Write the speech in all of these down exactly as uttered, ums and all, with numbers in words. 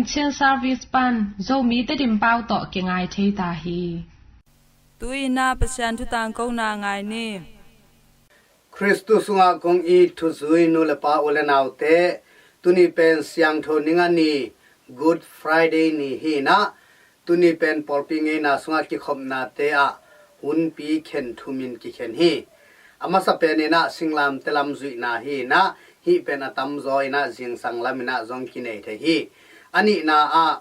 Chin Service pan Zomi Tedim pau tawh kingai thei ta hi. Tu-in ah Pasian thu tangkona ngai ni. Khristu sungah kong it thuzui nu le pa u le naute, tuni pen siangtho ninga ni, Good Friday ni hi-in ah, tuni pen pawlpi ngeina sungah kikhopnate ah hunpi khen thumin kikhen hi. A masa penin ah singlamte lam zuihna hi-in ah, hih pen a tamzaw in ah zingsang lamin ah zong kinei thei hi. A nihna ah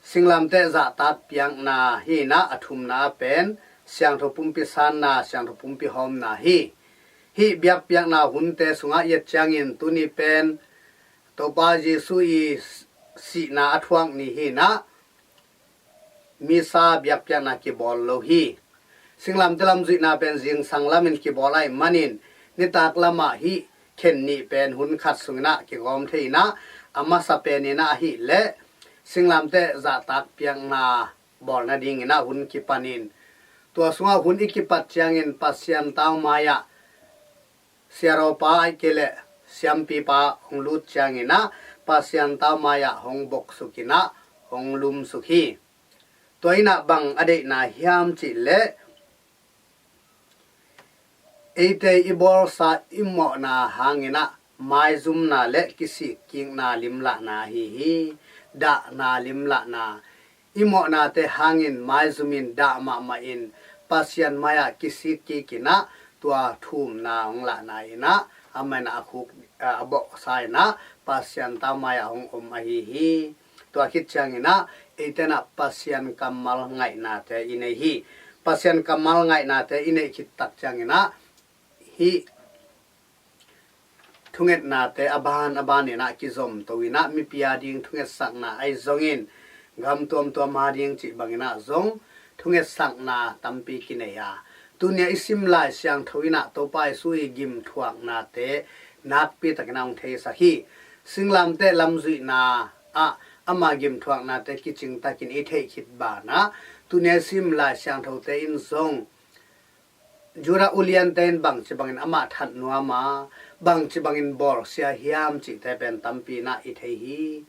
singlamte zahtak piakna hi-in ah, a thumna ah pen siangtho pumpi sanna, siangtho pumpi hawmna hi. Hih biakpiakna hunte sungah i et ciangin tuni pen Topa Jesu i sihna a thuak ni hi-in ah, Misa biakpiakna kibawl lo hi. Singlamte lam zuihna pen zingsang lamin kibawl ahih manin, nitak lamah hih khen nih pen hun khat sungin ah kigawm thei-in ah, a masa penin ah ahih leh singlamte zahtak piakna bawl nadingin ah hun kipanin, tua sungah hun i kipat ciangin Pasian taumai-ah siarawpa ahih kei leh siampipa hong lut ciangin ah Pasian taumai-ah hong boksuk in ah hong lumsuk hi. Tua in ah bang a deihna hiam cih leh, eite i bawlsa i mawhna hangin ah maizumna le kisikkikna limlahna ahi hi. Dahna limlahna, i mawhnate hangin maizumin dah mahmahin Pasian mai-ah kisikkik in ah tua thumna hong lahna in ah, amah in ah a khuk, a bawhsa in ah Pasian taumai-ah hong om ahi hi. Tua khit ciangin ah eite in ah Pasian kammal ngaihnate i nei hi. Pasian kammal ngaihnate i neih khit tak ciangin ah hih thungetnate a ban a banin ah kizomto in ah, mipi ading thungetsakna ahi zongin gam tuamtuam ading cih bangin ah zong thungetsakna tampi kinei a, tuni-a i sim Lai Siangtho in ah Topa Jesu i gimthuaknate nakpi takin ah hong theisak hi. Singlamte lam zuihna ah ama gimthuaknate kicing takin i theih khit banah, tuni-a i sim Lai Siangthote in zong Judah uliante in bangci bangin amah that nuam a, bangci bangin bawlsia hiam cihte pen tampi in ah i thei hi.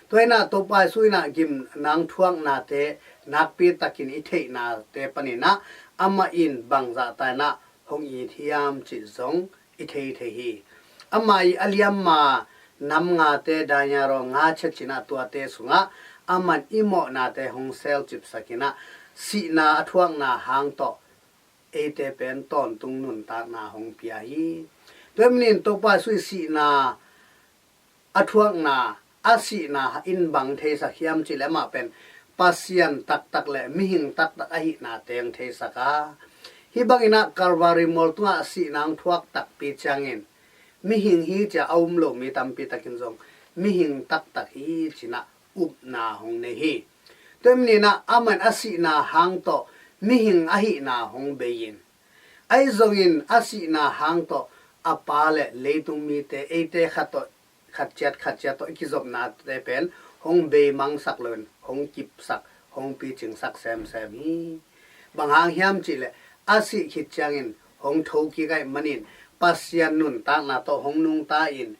Tua in ah Topa Jesu in ah gimnang thuaknate nakpi takin i theihnate panin ah amah in bangzahta in ah hong it hiam cih zong i thei thei hi. Amah i a liamma nam ngate, danyaro nga ciat cin ah, tuate sungah amah in i mawhnate hong selcipsak in ah, sihna a thuakna hang tawh eite pen tawntung nuntakna hong pia hi. Tua ahih manin Topa Jesu i sihna a thuakna, a sihna in bang theisak hiam cih leh amah pen Pasian taktak le mihing taktak ahihnate hong theisak a, hih bangin ah Calvary mual tungah sihna hong thuak takpi ciangin, mihing hi ci-a a um lo mi tampi takin zong mihing taktak hi ci-in ah upna hong nei hi. Tua ahih manin ah amah in a sihna hang tawh mihing ahihna hong bei-in, ahi zongin a sihna hang tawh a Pa le leitung mite, eite khat tawh, khat ciat khat ciat tawh i kizopnate pen hong beimangsak loin hong kipsak, hong picingsak semsem hi. Bang hang hiam cih leh a sih khit ciangin hong thokik ahih manin Pasian nuntakna tawh hong nungta in,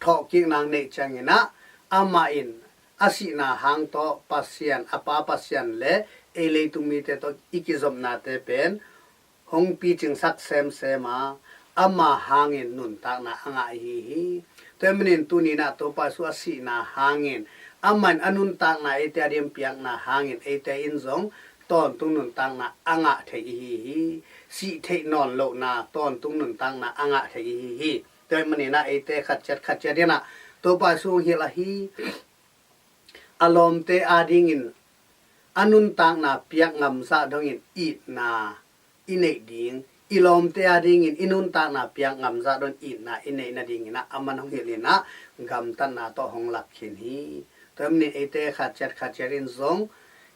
thawhkikna hong neih ciangin ah amah in a sihna hang tawh Pasian, a Pa Pasian le ei leitung mite tawh i kizopnate pen hong picingsak semsem a, ama hangin nuntakna a ngah i hi hi. Tua ahih manin tuni in ah Topa Jesu a sihna hangin, amah in a nuntakna eite ading piakna hangin eite in zong tawntung nuntakna a ngah thei i hi hi. Sih theih nawn lohna tawntung nuntakna a ngah thei i hi hi. Tua ahih manin ah eite khat ciat khat ciat in ah Topa Jesu hong hilh ahi, a lawmte adingin a nuntakna piak ngam zah dongin itna i neih ding, i lawmte adingin i nuntakna piak ngam zah dongin itna i neih nadingin ah amah in hong hilh in ah gamtatna tawh hong lak khin hi. Tua ahih manin eite khat ciat khat ciat in zong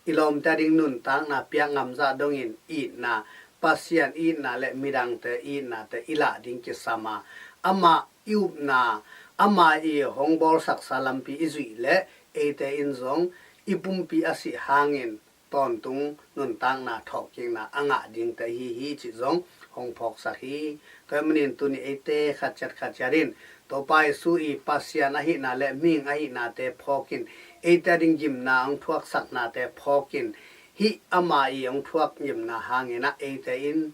i lawmte ading nuntakna piak ngam zah dongin itna, Pasian itna le midangte itnate i lah ding kisam a, amah i upna, amah i hong bawlsaksa lampi i zuih leh eite in zong i pumpi a sih hangin tawntung nuntakna thawhkikna a ngah dingte ahi hi cih zong hong phawksak hi. Tua ahih manin tuni eite khat ciat khat ciat in Topa Jesu i Pasian ahihna le mihing ahihnate phawkin eite ading gimna hong thuaksaknate phawkin hih ama i hong thuak gimna hangin ah eite in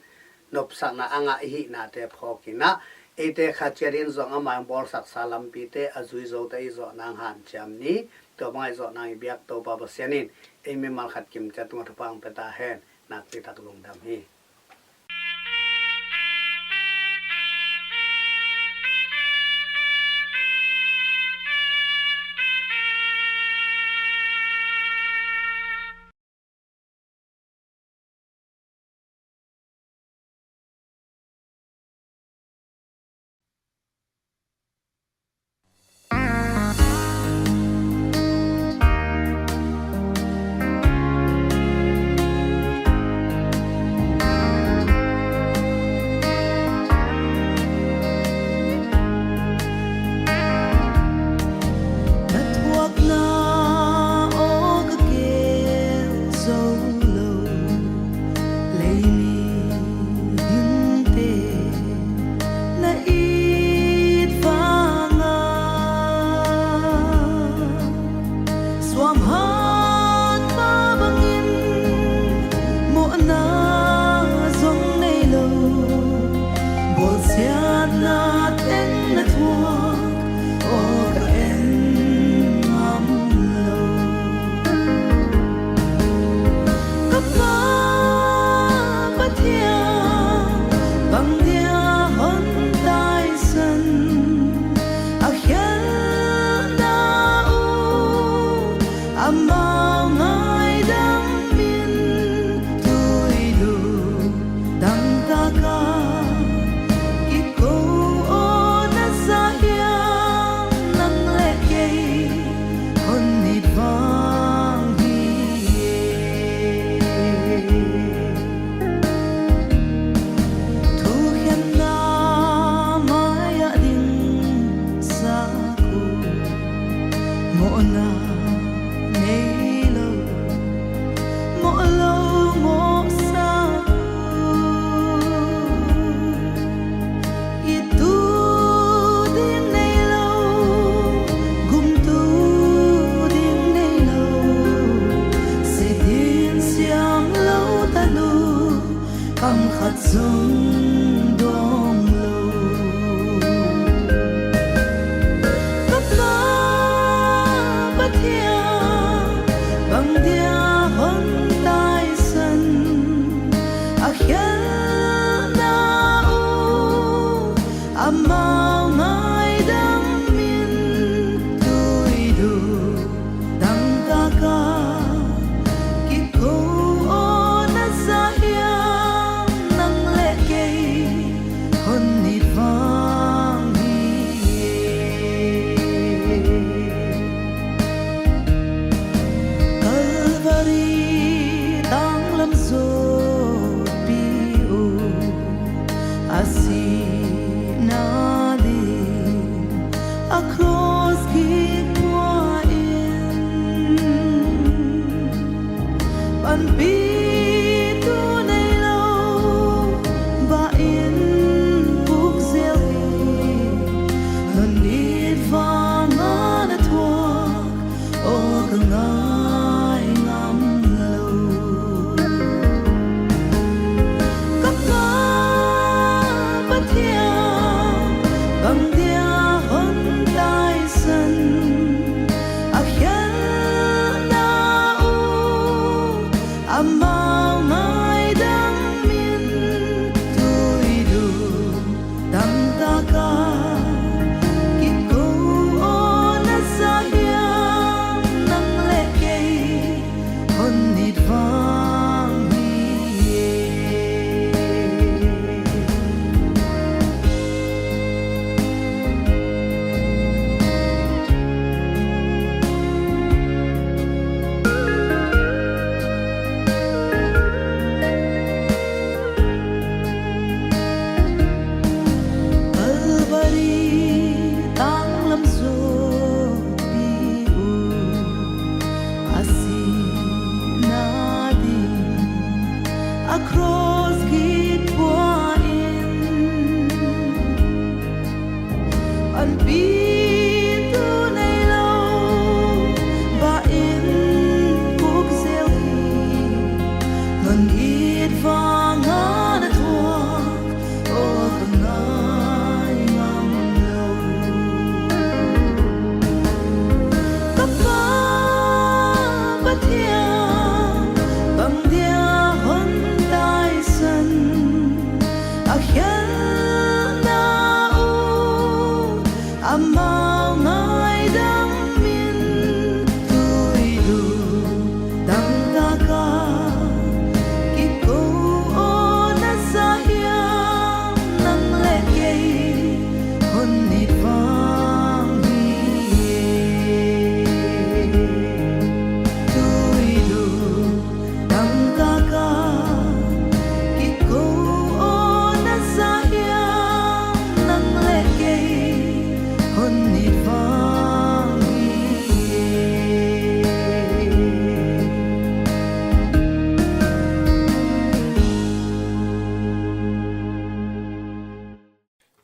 nopsakna a ngah i hihnate phawkin ah eite khat ciat in zong ama i hong bawlsaksa lampite a zui zote i zawh nang hanciam ni. Tua bang a i zawh nang i biak Topa Pasian in ei mimal khat kimciat tungah thupha hong pia ta hen. Nakpi tak lungdam hi. Na thuakna aw ka keu zo lo, lei mi dingte na it vanga, suanghat pa bangin mawhna zong nei lo, bawlsiatna teng na thuak aw ka en ngam lo. Ka Pa Pathian, bang dia hon taisan a khialhna uh, amau ngaidam in tuidu dangtaka kiko aw na za hiam? Nang le kei hon nit vang hi. Thukhenna mai-ah dingsak uh, mawhna nei lo, mawh lo mawhsak uh. Ittu ding nei lo, gumtu ding nei lo, sit in siang lo tan uh, kam khat zong dawng lo. Ka Pa Pathian, bang dia hon taisan a khialhna uh, amau ngaidam in tuidu dangtaka kiko aw na za hiam? Nang le kei hon nit vang hi. Calvary tanglam zawpi uh, a sihna ding a cross kik pua in, panpitu nei lo, bah in puk ziau hi. Hon it vanga na thuak aw ka ngai ngam lo. Ka Pa Pathian,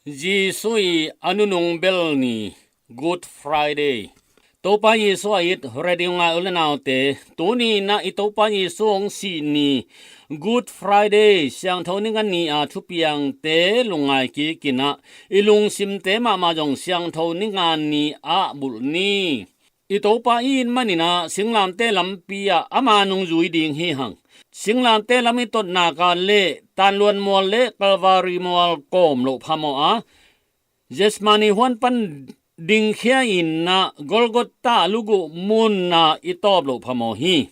Jesuh i a nunung bel ni, Good Friday. Topa Jesuh a it radio ngai u le naute, tuni in ah i Topa Jesuh hong sih ni, Good Friday, siangtho ni nga ni a thupiangte lungngai kik in ah, i lungsimte mahmah zong siangtho ni nga ni ah bulh ni. I Topa i it manin ah singlamteh lampi ah ama nungzui ding hi hang. Singlamteh lam i totna kan le Tanluan mual le Kalvari mual kawm loh phamawh a, Gethsemane huan pan dingkhia in ah Golgotha luguh mun ah i tawp loh phamawh hi.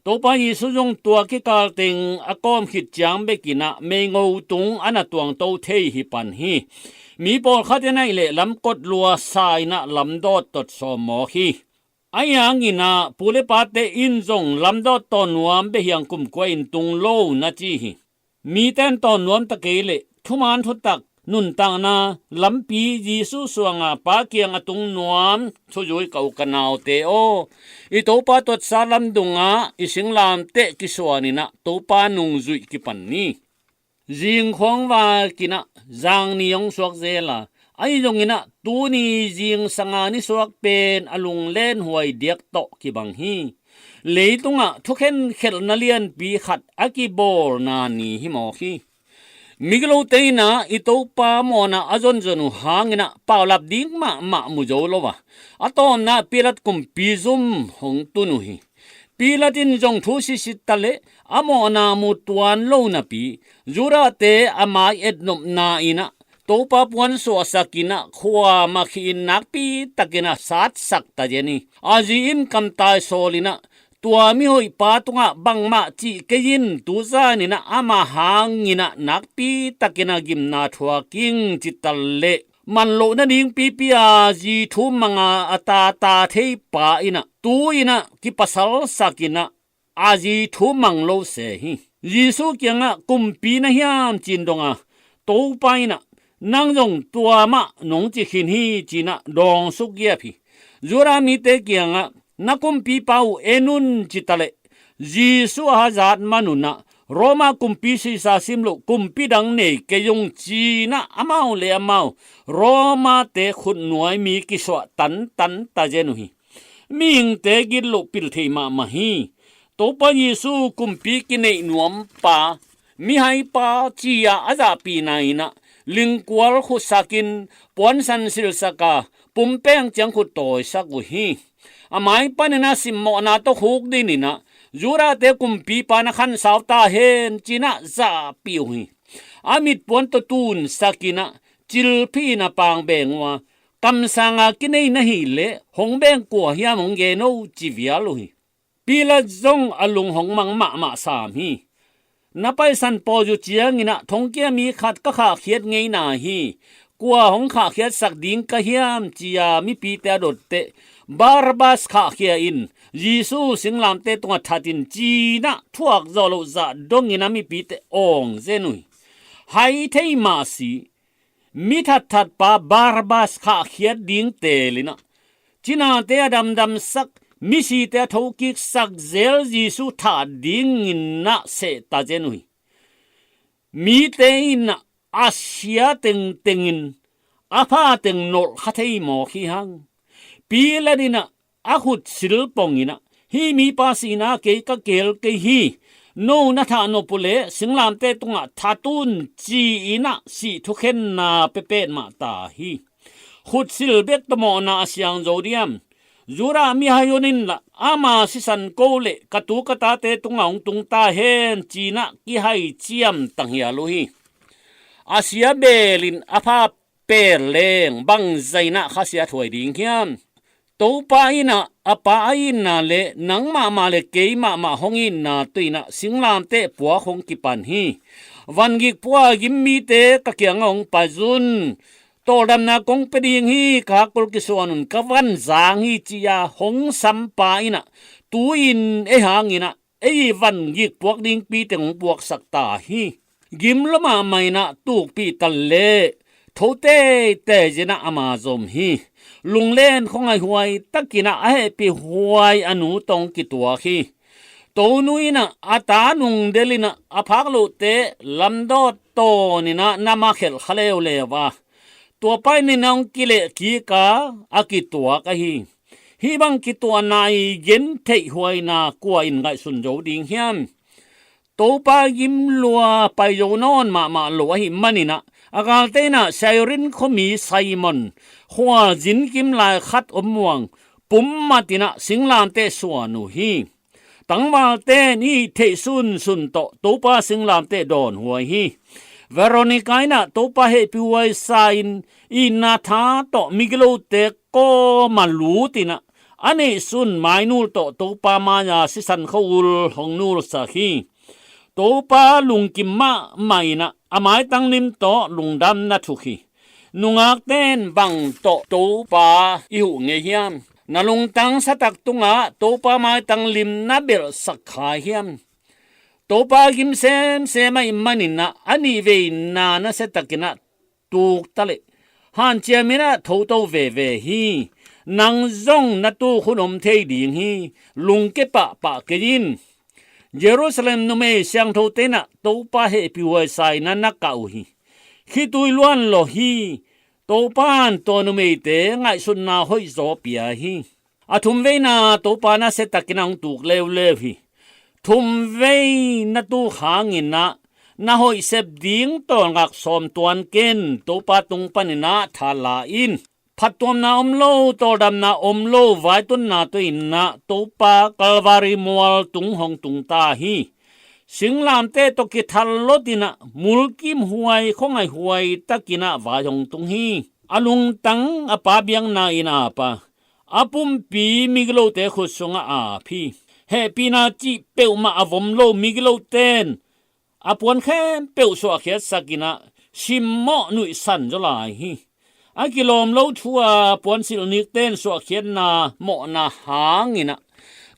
Topa Jesuh zong tua kikal teng a kawm khit ciang bek in ah meingo tung a na tuangto thei hi pan hi. Mi pawlkhat in ah i leh lamkot lua sa in ah lamdawt tot sawm mawk hi. Ahi hangin ah pu le pate in zong lamdawt tawn nuam bek hi hang, kumkua in tung lo na ci hi. Mite in tawn nuam ta kei leh thuman thutak nuntakna lampi Jesuh suanga Pa kiang a tung nuam thuzui ka u ka naute aw, i Topa tuatsa lam dungah i singlamteh kisuan in ah Topa nungzuih kipan ni. Zing khuangvak in ah zangni hong suak zel a, ahi zongin ah tuni zingsanga ni suak pen a lunglenhuai diak tawh kibang hi. Leitungah thukhenkhelhna lianpi khat a kibawlna ni hi mawk hi. Migilote in ah i Topa mawhna a zonzon uh hangin ah paulap ding mahmah mu zo lo a, a tawpna Pilat kumpi zum hong tun uh hi. Pilat in zong thu sisit ta leh a mawhna mu tuan lo napi, Judahte a mai etnopna in ah Topa puan suahsak in ah khuam ah khih in nakpi takin ah satsak ta zen hi. A zi in kamtai sawl in ah, tua mihoihpa tungah bangmah cih kei in, tu zan in ah ama hangin ah nakpi takin ah gimna thuak ing, ci ta leh man loh nading pipi a zi thu mang a a tata theipa in ah tu in ah kipasalsak in ah a zi thu mang lo se hi. Jesuh kiangah kumpi na hiam ci-in dong a, Topa in ah nang zong tua mah nong ci khin hi, ci-in ah dawng suk giap hi. Judah mite kiangah na kumpipa uh en un ci ta leh Jesuh a hazat man un ah Roma kumpi Caesar sim loh kumpi dang nei kei ung, ci-in ah amau le amau Roma-te khutnuai mi kisuah tantan ta zen uh hi. Mihingte gitloh pil thei mahmah hi. Topa Jesuh kumpi kineih nuampa, mihaipa ci-a a zahpihna in ah lingkual khutsak in puansan silsak a, pumpeng ciang khut tawisak uh hi. A mai panin ah simmawhna tawh khukdin in ah Judahte kumpipa na khansau ta hen, ci-in ah zahpih uh hi. A mitpuan tawh tunsak in ah cilphih in a pang beng uh a, kamsanga kinei na hih leh hong beng kua hiam hong gen o, ci vial uh hi. Pilat zong a lung hong mang mahmah sam hi. Na paisan pawi uh ciangin ah thongkia mi khat ka khahkhiat ngei na hi. Kua hong khahkhiatsak ding ka hiam, ci-a mipite a dot teh Barabbas khahkhia in, Jesuh singlamteh tungah that in, ci-in ah thuak zawh loh zah dongin a mipite awng zen uh hi. Hai thei mah si, mi thatthatpa Barabbas khahkhiat ding teel in ah, cinate a damdamsak, misite a thokiksak zel Jesuh that dingin ah seh ta zen uh hi. Mite in ah a sia tengtengin a pha teng nolh kha thei mawk hi hang. Pilat in ah a khut sil pong in ah, hih mipa sihna kei ka keel kei hi. No na thah nop uh leh singlamteh tungah that un, ci-in ah sih thukhenna pia petmah ta hi. Khut sil bek tawh mawhna a siang zo diam? Judah mihai hun in lah ama sisan ko leh ka tu ka tate tungah hong tung ta hen, ci-in ah kihai ciamtang hial uh hi. A sia beel in a pha pel leng bangzah in ah khasia thuai ding hiam? Topa in ah a Pa a itna leh nang mahmah leh kei mahmah hong itna tawh in ah singlamteh puak hong kipan hi. Vangik pua a gim mite ka kiangah hong pai un. Tawldamna kong pia ding hi, ka hakkol kisuan un, ka van zang hi, ci-a hong sampa in ah tu-in ei hangin ah ei vangik puak ding pi teng hong puaksak ta hi. Gim lua mahmah in ah tukpih ta leh tho teitei zen ah ama zom hi. Lunglen khuangaihhuai takin ah a hehpihhuai a nu tawh hong kituak hi. Tonu in ah a ta nungdel in ah a phak lohte lamdawt tawn in ah nam ah khelh kha leuleu a, Tua pa in hong kileh kik a, a kituak ahi. Hih bang kituahna i gen theihhuaina kua in ngaihsun zo ding hiam? Topa gim lua pai zo nawn mahmah lo ahih manin ah, a galte in ah Sairin khuami Simon khua zin kim lai khat om muang pum matin ah singlamteh suan uh hi. Tangvalte in i theih sunsun tawh Topa singlamteh dawnhuai hi. Veronica in ah Topa hehpihhuai sa-in itna tha tawh migilote kawm a lut in ah, a neihsun mainul tawh Topa mai-a sisan khua-ul hong nulsak hi. Topa lungkim mahmah in ah, a maitang lim tawh lungdamna thuk hi. Nungakte in bang tawh Topa i huh ngei hiam? Na lungtang satak tungah Topa maitang lim na belhsak kha hiam? Topa gim semsem ahih manin ah, a nihveina nasiatakin ah tuk taleh, hanciam in ah thoto veve hi. Nang zong na tuk hun om thei ding hi. Lungke pahpah kei in. Jerusalem numei siangthote in ah Topa hehpihhuai sa-in ah na kah uh hi. Khitui luan lawh hi. Topa in tua numeite ngaihsutna hoihzaw pia hi. A thumveina Topa nasiatakin ah hong tuk leuleu hi. Thumvei na tuk hangin ah, na hoih sep ding tawlngak sawm tuan ken, Topa tung panin ah tha la in. Phattuamna om lo, tawldamna om lo vaitunna tawh in ah Topa Kalvari mual tung hong tung ta hi. Singlamteh tawh kithallot in ah, mulkimhuai khuangaihhuai takin ah vai hong tung hi. A lungtang a Pa biakna inn a ap a, a pumpi migilote khut sungah a ap hi. Hehpihna cih peuhmah a vom lo migilote in a puan khempeuh suahkhiatsak in ah, simmawh nuihsan zaw lai hi. A kilawm lo thu-a puansilh nikte in suahkhiatna mawhna hangin ah,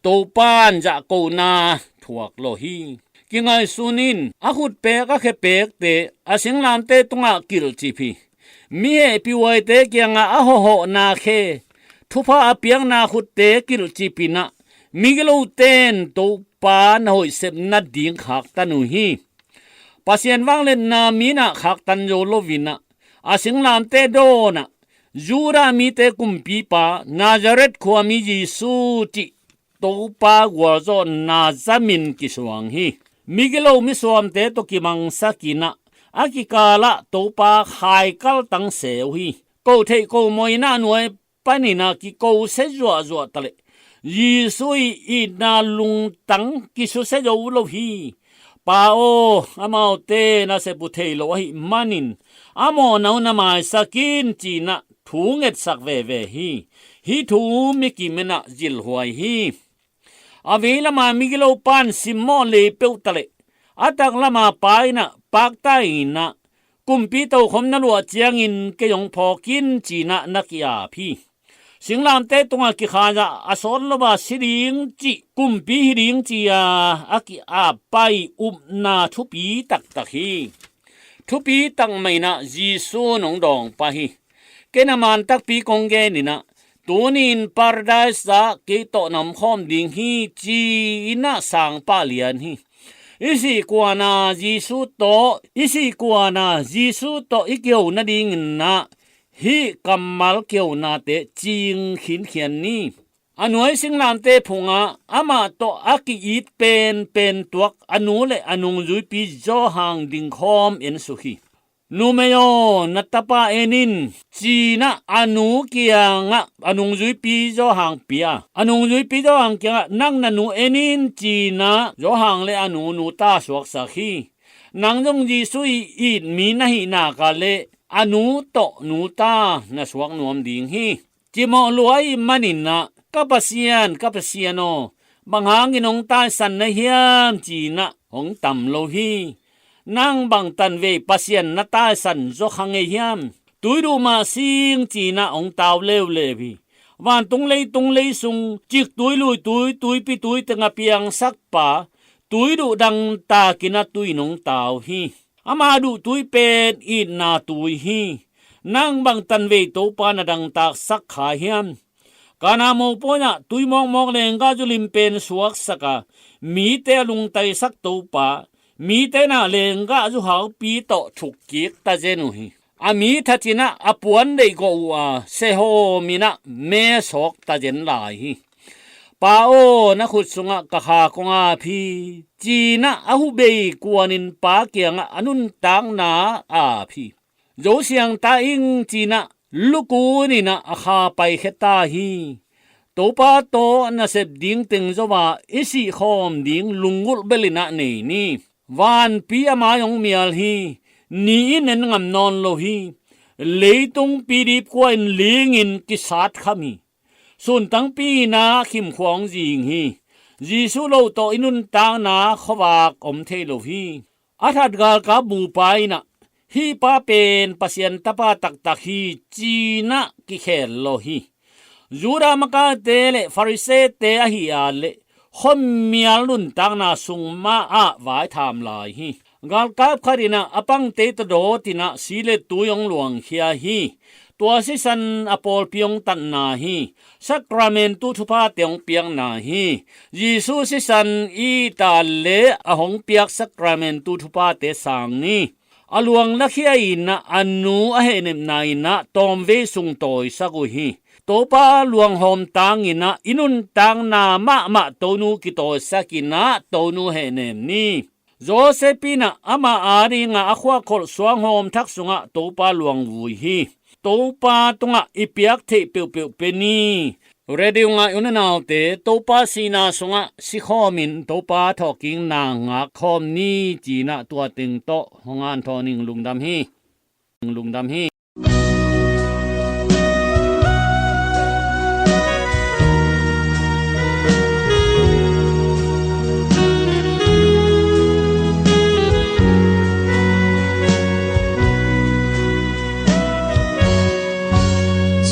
Topa in zahkona thuak lawh hi. Kingaihsun in, a khutpek a khepekte a singlamteh tungah kilhcip hi. Mi hehpihhuaite kiangah a hawhawhna khe, thupha a piakna khutte kilhcip in ah, migilote in Topa na hoih sep nading khaktan uh hi. Pasian vangliatna mi in ah khaktan zo lo in ah, a singlamteh dawn ah, Judah mite kumpipa Nazareth khuami Jesu cih Topa gualzawhna zamin kisuang hi. Migilo misuamte tawh kimangsak in ah, a kikalah Topa khaikal tang seu hi. Ko theih ko mawh in ah a nuai panin ah kiko sia zuahzuah taleh, Jesu i itna lungtang kisusia zo lo hi. Pa aw, amaute na sep uh thei lo ahih manin, a mawhna uh na maisak in, ci-in ah thu ngetsak veve hi. Hih thu mi kim in ah zilhuai hi. A vei lama migilo pan simmawh lei peuh taleh, a tak lama Pa in ah pakta in ah, kumpi tokhom na luah ciangin kei hong phawk in, ci-in ah na ki-ap hi. Singlamteh tungah kikhai-ah a sawt lo-a si ding cih kumpi hi ding ci-a a ki-ap pa i upna thupi taktak hi. Thupi takmah in ah Jesu in hong dawng pah hi. Kei na man takpi kong gen in ah, tuni-in Paradise ah kei tawh na omkhawm ding hi, ci-in ah sang pah lian hi. I sih kuan a Jesu tawh, i sih kuan a Jesu tawh i kiho nadingin ah, hih kammal kihonate cing khinkhian ni. A nuai singlamteh phungah amah tawh a ki-it penpen tuak a nu le a nungzuipi Johan dingkhawm ensuk hi. Numei aw, na tapa en in, ci-in ah a nu kiangah a nungzuipi Johan pia. A nungzuipi Johan kiangah, nang na nu en in, ci-in ah Johan le a nu nuta suaksak hi. Nang zong Jesu i it mi na hih nak leh a nu tawh nuta na suak nuam ding hi. Cimawh lua ahih manin ah, ka Pasian, ka Pasian aw, bang hangin hong taisan na hiam, ci-in ah hong tam lo hi. Nang bang tanvei Pasian na taisan zaw kha ngei hiam? Tuiduh mah sing, ci-in ah hong tau leuleu hi. Vantung leitung lei sung, ciktui luitui, tuipi tui teng a piangsak pa, tuiduh dangtakin a tui in hong tau hi. Ama duhtui pen itna tui hi. Nang bang tanvei Topa na dangtaksak kha hiam? Kana mopawi ah tui mawkmawk lenggahzu lim pen suaksak a, mite a lungtaisak Topa, mite in ah lenggahzu haupi tawh thukkik tazen uh hi. a mi that in ah a puan deihgawh uh a, sehawm in ah mesawk tazen lai hi. Pa aw, na khut sungah ka kha kong ap hi, ci-in ah a hubei kuanin pa kiangah a nuntakna a ap hi. Zo siang ta ing, ci-in ah lukun in ah a kha paikhia ta hi. Topa tawh nasep ding teng zo a i sihkhawm ding lunggulh bel in ah nei ni. Vanpi a mai hong mial hi. Ni in en ngam nawn lo hi. Leitung pidip kua in lingin kisat kham hi. Suntangpi in ah khimkhua hong zing hi. Jesuh lo tawh i nuntakna khuavak om thei lo hi. A that galkap bupa in ah, hih pa pen Pasian tapa taktak hi, ci-in ah kikhel lo hi. Judah makate le Farisee-te ahih a leh khuamial nuntakna sung mah ah vaitham lai hi. Galkap khat in ah a pangte tawh dawt in ah si le tui hong luangkhia hi. Tua sisan a pawlpi hong tatna hi. Sakramentu thuphate hong piakna hi. Jesuh sisan i it a leh a hong piak sakramentu thuphate sang ni. A luang lakhia in ah a nu a hehnepna in ah tawmvei sung tawisak uh hi. Topa luanghawm tang in ah i nuntakna mahmah Tonu kitawisak in ah Tonu hehnem ni. Josef in ah amah adingin a khuakholh suanghawm thak sungah Topa luangvui hi. Topa tungah i piak theih peuhpeuh pe ni. Radio ngah un a naute, Topa sihna sungah sikhawmin Topa thawhkikna ngakkhawm ni, ci-in ah tua teng tawh hong hanthawn ing. Lungdam hi. Lungdam hi.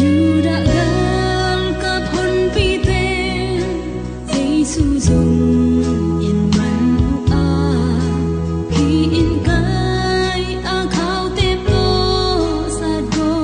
Judah galkap honpite Jesu zong en man uh a, hih in kai a khaute pawh satgaw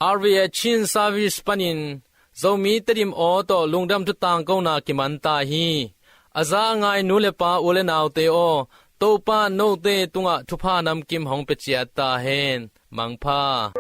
R V A Chin Service panin Zomi Tedim aw tawh lungdam thu tangkona kiman ta hi. A za a ngai nu le pa, u le naute aw, Topa note tungah thupha namkim hong pia ciat ta hen. Mangpha.